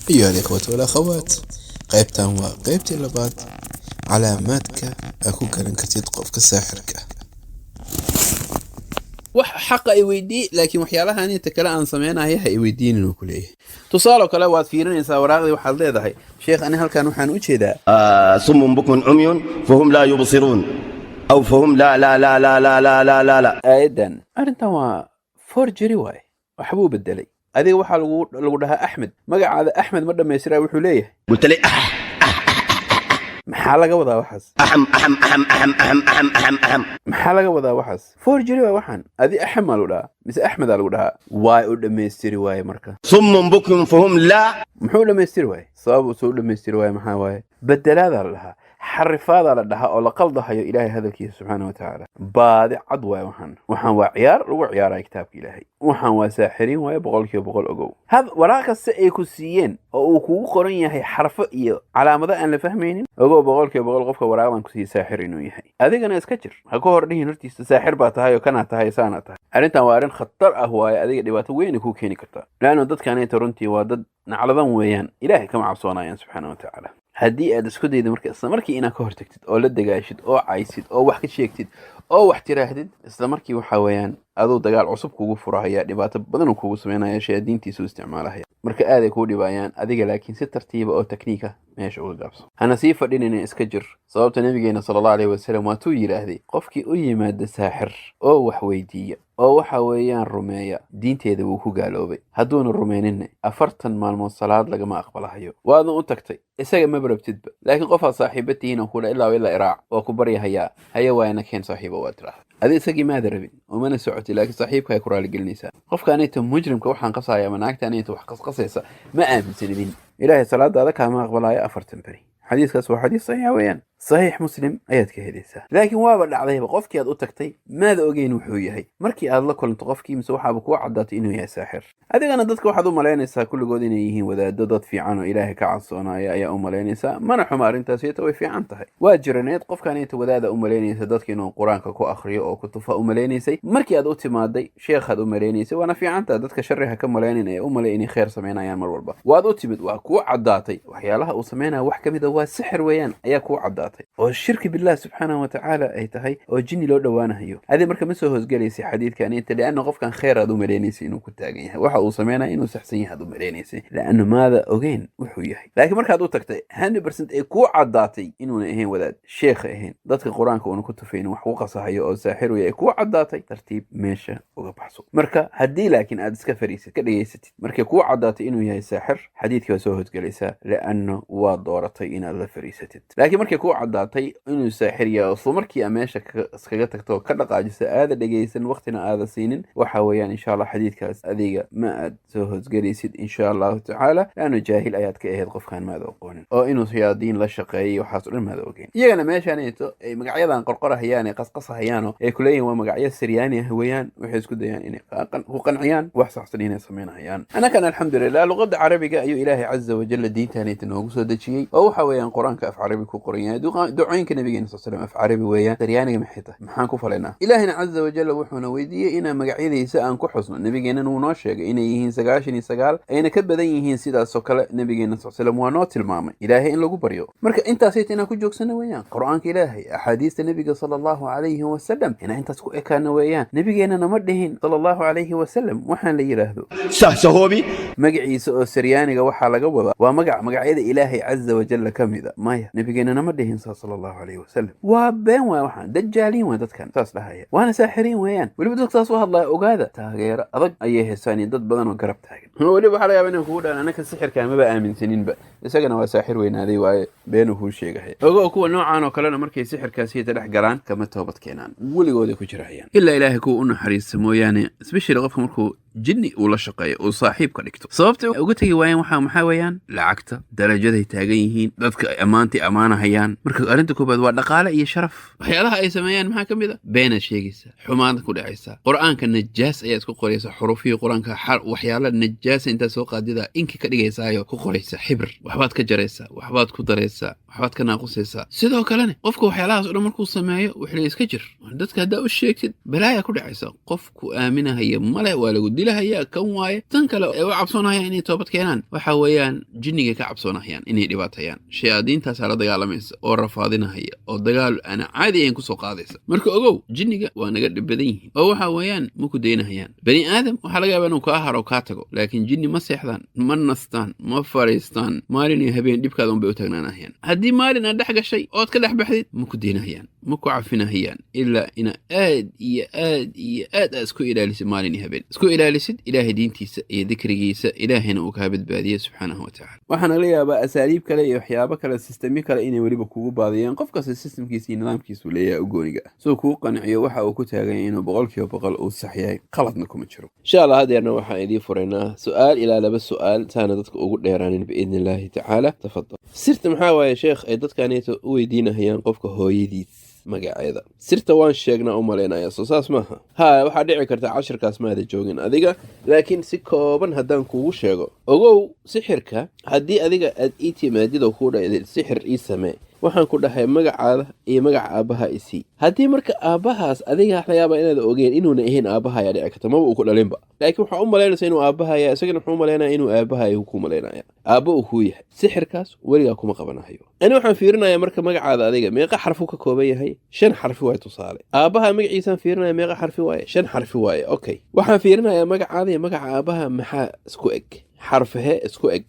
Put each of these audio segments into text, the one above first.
أيها الإخوة والأخوات، qaybtan waa qaybtii labaad, calaamaadka aad ku garan kartid qofka saaxirka ah. Wax xaqa i weydii, laakiin waxyaalahan inta kale aan sameynaya ha i weydiinin, uu ku leeyahay. Tusaale kale, waad fiirinaysaa waraaqdii, waxaad leedahay: "Sheekh, ani halkan waxaan u jeedaa صم بكم عمي فهم لا يبصرون أو فهم لا لا لا لا لا لا لا لا لا." Aayaddan arrintan waa forgery waaye, waxbuu bedelay. Adiga waxaa lagu dhahaa Axmed, magacaada Axmed ma dhammaystiraa, wuxuu leeyahay قلت لي أح. Maxaa laga wadaa waxaas? أحم أحم أحم أحم أحم أحم أحم أحم. Maxaa laga wadaa waxaas? Forgery waa waxaan. Adi Axmed maa lagu dhahaa mise Axmedaa lagu dhahaa? Waay u dhammaystiri waaye marka. صم بكم فهم لا. Muxuu u dhammaystiri waaye? Sabab usoo u dhammaystiri waaye maxaa waaye? Bedelaadaa la dhahaa, xarifaadaa la dhahaa, oo la qaldahayo Ilaahay hadalkiisa subxaana wa tacaala. Baadi cad waaye waxaan. Waxaan waa ciyaar lagu ciyaaraya kitaabka Ilaahay. Waxaan waa saaxiriin waaye, 100% ogow. Had waraaq kasta ay ku siiyeen oo uu kugu qoran yahay xarfo iyo calaamado aan la fahmaynin, ogow 100% qofka waraaqdan ku siiya saaxir inuu yahay. Adigana iska jir, ha ka hor dhihin hortiisa saaxir baa tahay oo kanaa tahay, saanaa tahay. Arrintan waa arrin khatar ah waaye, adiga dhibaato weyn kuu keeni kartaa, laanno dadkanayta runtii waa dad nacladan weeyaan, Ilaahay kama cabsoonayaan subxaana wa tacaala. Haddii aad isku dayda marka isla markii inaad ka hortagtid oo la dagaashid oo caysid oo wax ka sheegtid oo wax tiraahdid, isla markii waxaa weeyaan aduu dagaal cusub kugu furahaya, dhibaato badan uu kugu sameynaya, shayaadiintiisa u isticmaalahaya. Marka aaday kuu dhibayaan adiga, laakiin si tartiiba oo tekniika meesha uga gaabso, hana sii fadhinina, iska jir. Sababta Nabigeena sala Allahu alayhi wasalam waatuu yidhaahday: qofkii u yimaada saaxir oo wax weydiiya oo waxa weeyaan rumeeya, diinteeda wuu ku gaaloobay. Hadduuna rumeyninna, 40 maalmood salaad lagama aqbalahayo. Waadna u tagtay, isaga maba rabtidba, laakiin qofaad saaxiiba tihiin oo kudha ilaa ilaa iraac waa ku baryahayaa, haya waayana keen saaxiiba, waa tiraahda. Adi isagii maada rabin umana socotay, laakiin saaxiibka ay ku raaligelinaysaa. Qofka anayta mujrimka waxaan qasaya ama naagta anayta wax qasqasaysa ma aaminsanidin, Ilaahay salaadaada kaama aqbalaayo 40 beri. Xadiiskaas waa xadiis saxiixa weeyaan, Saxiix Muslim ayaad ka helaysaa. Laakiin waaba dhacdayba, qofkii aad u tagtay maada ogeyn wuxuu yahay. Markii aad la kulanto qofkii mise waxaaba kuu caddaatay inuu yahay saaxir. Adigana dadka waxaad u malaynaysaa kulligood inay yihiin wadaado, dad fiican oo Ilaahay ka cadsoonaya ayaa u malaynaysaa. Mana xuma arrintaasi, ita way fiican tahay, waa jiraneed. Qofkanayta wadaada u malaynaysa, dadka inuu Qur-aanka ku akhriyo oo kutufa u malaynaysay. Markii aad u timaaday, sheekhaad u malaynaysay, waana fiican tahay. Dadka sharri ha ka malaynin ee u malay inay kheer samaynayaan mar walba. Waad u timid, waa kuu caddaatay waxyaalaha uu samaynaya wax ka mid a waa sixir weeyaan ayaa kuu caddaatay, oo shirki billah subxaanahu watacaala ay tahay, oo jinni loo dhowaanahayo. Adi marka ma soo hoosgelaysay xadiidkan inta, lianna qofkan kheer aad u malaynaysay inuu ku taagan yahay, waxa uu sameynaya inuu saxsan yahay aad u malaynaysay, lianna maada ogeyn wuxuu yahay. Laakiin markaad u tagtay, 100% ay kuu caddaatay inuuna ahayn wadaad, sheekha ahayn, dadka Qur-aanka uuna ku tufaynin, wax ku qasahayo oo saaxir yahay kuu caddaatay, tartiib meesha uga baxso. Marka haddii laakiin aad iska fariisid, ka dhegaysatid, markay kuu caddaatay inuu yahay saaxir, xadiidkii waa soo hoosgelaysaa, lianno waa dooratay inaad la fariisatid. Laakiin markay kuu caddaatay inuu saaxir yahay oo isla markii aa meesha iskaga tagto oo ka dhaqaajiso, aada dhegaysan, waqtina aada siinin, waxa weeyaan insha Allah xadiidkaas adiga ma aad soo hoosgelaysid insha Allahu tacaala, laanno jaahil ayaad ka ahayd, qofkan maada aqoonin, oo inuu shayaadiin la shaqeeyay waxaas o dhan maada ogeyn. Iyagana meeshaanayto ay magacyadan qorqorahayaan, ay qasqasahayaan oo ay kuleeyihin waa magacyo Siryaani ah weeyaan, waxay isku dayaan inay ku qanciyaan wax saxsan inay samaynayaan. Annakan alxamdulilah, luqada Carabiga ayuu Ilaahay caza wajalla diintaanayta noogu soo dejiyey, oo waxa weeyaan Qur-aanka af Carabi ku qoran yahay, ducooyinka Nabigeena sal slam af Carabi weeyaan. Siryaaniga maxay tahay? Maxaan ku falaynaa? Ilaahina caza wajalla wuxuuna weydiiyey inaan magacyadiisa aan ku xusno. Nabigeenana wuu noo sheegay inay yihiin 99, ayna ka badan yihiin. Sidaasoo kale Nabigeena sal slam waa noo tilmaamay Ilaahay in lagu baryo. Marka intaasayta inaan ku joogsano weeyaan, Qur-aanka Ilaahay, axaadiista Nebiga sala Allahu calayhi wasalam, inaan intaas ku ekaano weeyaan. Nabigeenana ma dhihin sala Allahu calayhi wasalam waxaan la yidhaahdo sahsahoobi. Magaciisa oo Siryaaniga waxaa laga wadaa waa magac magacyada Ilaahay caza wajalla ka mida. Maya, nabigeenana ma dhihin saa sala Allahu calayhi wasalam. Waa been waay waxaan, dajaaliin waay dadkan saas dhahaya, waana saaxiriin weeyaan. Weliba dadka saas u hadlaya, ogaada, taageero adag ayay haystaan iyo dad badan oo garab taagan. Weliba waxaa laga yaaba inaan kugu dhahan: "Anaka sixirkaan maba aaminsaninba, isagana waa saaxir weynaaday waaye, beenuu kuu sheegahaya." Ogo, kuwa noocaan oo kalena markay sixirkaasiyata dhex galaan kama toobad keenaan, weligooday ku jirahayaan, ilaa Ilaahay kuwa u naxariista mooyaane. Especially qofka markuu jinni uu la shaqeeyo, uu saaxiib ka dhigto. Sababta uga tegi waayeen waxaa maxaa weeyaan? Lacagta, darajaday taagan yihiin, dadka ay ammaantay ammaanahayaan. Marka arrinta koobaad waa dhaqaale iyo sharaf. Waxyaalaha ay sameeyaan maxaa ka mid a? Beenaad sheegaysaa, xumaanta ku dhacaysaa, Qur-aanka najaas ayaad ku qoraysaa, xurufihii Qur-aanka waxyaala najaasa intaad soo qaadida inki ka dhigaysaayo ku qoraysaa, xibir waxbaad ka jaraysaa, waxbaad ku daraysaa, waxbaad ka naaqusaysaa. Sidoo kalena qofka waxyaalahaas o dhan markuu sameeyo, wuxuu leeyahay: "Iska jir, dadka haddaa u sheegtid balaaya ku dhacaysa, qofku aaminahaya male, waa lagu dili." dilahayaa, kan waaye. Tan kale ee u cabsoonahayaan inay toobad keenaan waxa weeyaan jinnigay ka cabsoonahayaan inay dhibaatayaan. Shayaadiintaasaa la dagaalamaysa oo rafaadinahaya oo dagaal aana caadi ahayn kusoo qaadaysa. Marka ogow, jinniga waa naga dhib badan yihiin oo waxa weeyaan ma ku daynahayaan. Bani aadam waxaa laga yaabaa inuu kaa haro, kaa tago, laakiin jinni ma seexdaan, ma nastaan, ma fariistaan. Maalin iyo habeen dhibkaada unbay u taagnaanahayaan. Haddii maalin aad dhex gashay ood ka dhex baxdid, ma ku daynahayaan, ma ku cafinahayaan, ilaa ina aad iyo aad iyo aad aad isku ilaalisid, maalin iyo habeen isku ilaalisid Ilaahay diintiisa iyo dikrigiisa, Ilaahayna uu kaa badbaadiye subxaanahu wa tacaala. Waxaana laga yaabaa asaaliib kale iyo waxyaabo kale, systemyo kale inay weliba kugu baadiyaan. Qof kasta systemkiisa iyo nidaamkiisu leeyahay u gooniga ah, soo kuu qanciyo waxa uu ku taagan yahay inuu 100% uu sax yahay, qaladna kuma jiro, insha Allah. Hadeerna waxaan idiin furaynaa su-aal ilaa laba su-aal, saana dadka ugu dheeraanin, biidni illaahi tacaala. Tafadal. Sirta maxaa waaye, sheekh, ay dadkaneeto u weydiinahayaan qofka hooyadiis magaceeda? Sirta waan sheegnaa u malaynaya, soo saas maaha? Ha, waxaa dhici karta cashirkaas maada joogin adiga, laakiin si kooban haddaan kugu sheego, ogow, sixirka haddii adiga aad ii timaadid oo kuu dha sixir ii samee, waxaan ku dhahay magacaada iyo magaca aabbaha isii. Haddii marka aabbahaas adiga laga yaabaa inaad ogeen inuuna ahayn aabbaha ayaa dhici karta, maba uu ku dhalinba, laakiin waxaa u malaynaysa inuu aabbahaya, isagana wuxuu u malaynaya inuu aabbahayo ku malaynaya, aabba uu kuu yahay. Sixirkaas weligaa kuma qabanahayo. Ani waxaan fiirinayaa marka magacaada adiga meeqa xarfu ka kooban yahay? Shan xarfi waaye. Tusaale, aabbaha magaciisaan fiirinaya, meeqa xarfi waaye? Shan xarfi waaye. Okay, waxaan fiirinayaa magacaada iyo magaca aabbaha maxaa isku eg, xarfahe isku eg?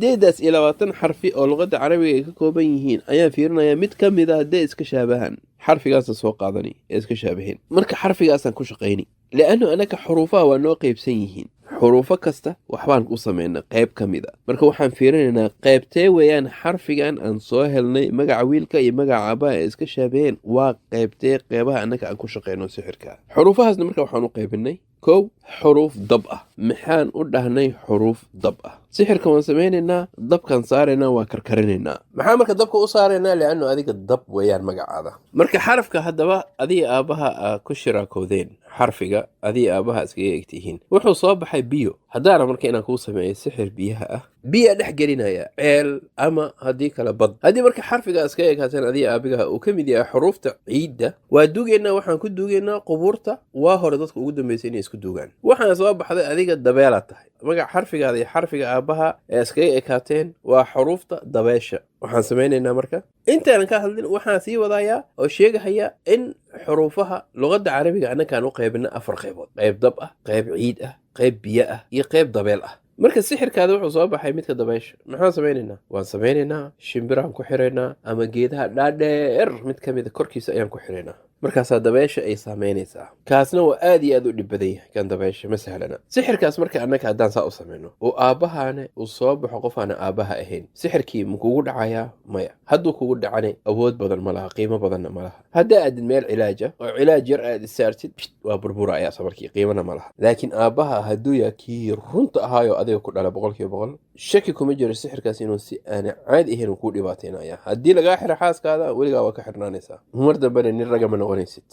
28 xarfi oo luqadda Carabiga ay ka kooban yihiin ayaan fiirinayaa. Mid ka mid a hadday iska shaabahaan, xarfigaasa soo qaadani ee iska shaabaheen. Marka xarfigaasaan ku shaqayni, liannu anaka xuruufaha waa noo qeybsan yihiin. Xuruufo kasta waxbaan u samaynaa qayb ka mid a. Marka waxaan fiirinaynaa qaybtee weeyaan xarfigan aan soo helnay, magaca wiilka iyo magaca aabbaha ee iska shaabaheen, waa qaybtee qeybaha annaka aan ku shaqayno sixirka? Xuruufahaasna marka waxaan u qaybinay kow, xuruuf dab ah. Maxaan u dhahnay xuruuf dab ah? Sixirka waan samaynaynaa, dabkaan saaraynaa, waa karkarinaynaa. Maxaa marka dabka u saaraynaa? Liannu adiga dab weeyaan magacaada. Marka xarafka haddaba adiga aabbaha aa ku shiraakoodeen, xarfiga adiga aabbaha iskaga egtihiin, wuxuu soo baxay biyo. Haddaana marka inaan kuu sameeyo sixir biyaha ah, biyaa dhex gelinaya, ceel ama haddii kale bad. Haddii marka xarfiga iskaga ekaateen adiga aabigaha uu ka mid yahay xuruufta ciidda, waa duugeynaa. Waxaan ku duugeynaa qubuurta, waa hore dadka ugu dambeysay inay isku duugaan. Waxaana soo baxday adiga dabeelaad tahay. Magac xarfigaada iyo xarfiga aabbaha ee iskaga ekaateen waa xuruufta dabeesha. Waxaan samaynaynaa marka intaanan ka hadlin, waxaan sii wadayaa oo sheegahaya in xuruufaha luqadda Carabiga annakaan u qaybina afar qaybood: qayb dab ah, qayb ciid ah, qayb biyo ah iyo qayb dabeel ah. Marka sixirkaada wuxuu soo baxay midka dabeysha. Maxaan samaynaynaa? Waan samaynaynaa, shimbiraan ku xiraynaa ama geedaha dhaadheer mid ka mida korkiisa ayaan ku xiraynaa. Markaasaa dabeesha ay saamaynaysaa. Kaasna waa aad iyo aad u dhib badan yahay kan dabeesha, ma sahlana sixirkaas. Marka annaga haddaan saa u samayno oo aabbahaane uu soo baxo qof aana aabbaha ahayn, sixirkii ma kugu dhacayaa? Maya. Hadduu kugu dhacane, awood badan ma laha, qiimo badanna ma laha. Haddaa aadid meel cilaaja oo cilaaj yar aad isaartid, waa burburayaa samarkii, qiimana ma laha. Laakiin aabbaha hadduu yahay kii runta ahaayo adiga ku dhala, 100% shaki kuma jiro sixirkaas inuu si aana caadi ahayn uu kuu dhibaataynaya. Haddii lagaa xiro xaaskaada, weligaa waa ka xirnaanaysaa, mar dambena nin raga ma noqonaysid.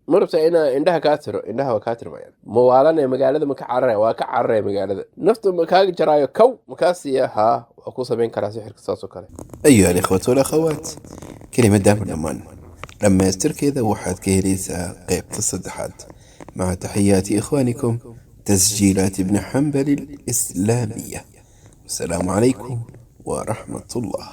Ma rabtaa inaa indhaha kaa tiro? Indhaha waa kaa tirmayaan. Ma waalanaya? Magaalada ma ka cararaya? Waa ka cararaya magaalada. Nafta ma kaaga jaraayo? Kow ma kaa siiya? Haa, waa ku samayn karaa sixirka saas oo kale. أيها الإخوة والأخوات، kelimadan dhammaan dhammaystirkeeda waxaad ka helaysaa qaybta saddexaad. مع تحيات إخوانكم، تسجيلات ابن حنبل الإسلامية. والسلام عليكم ورحمة الله.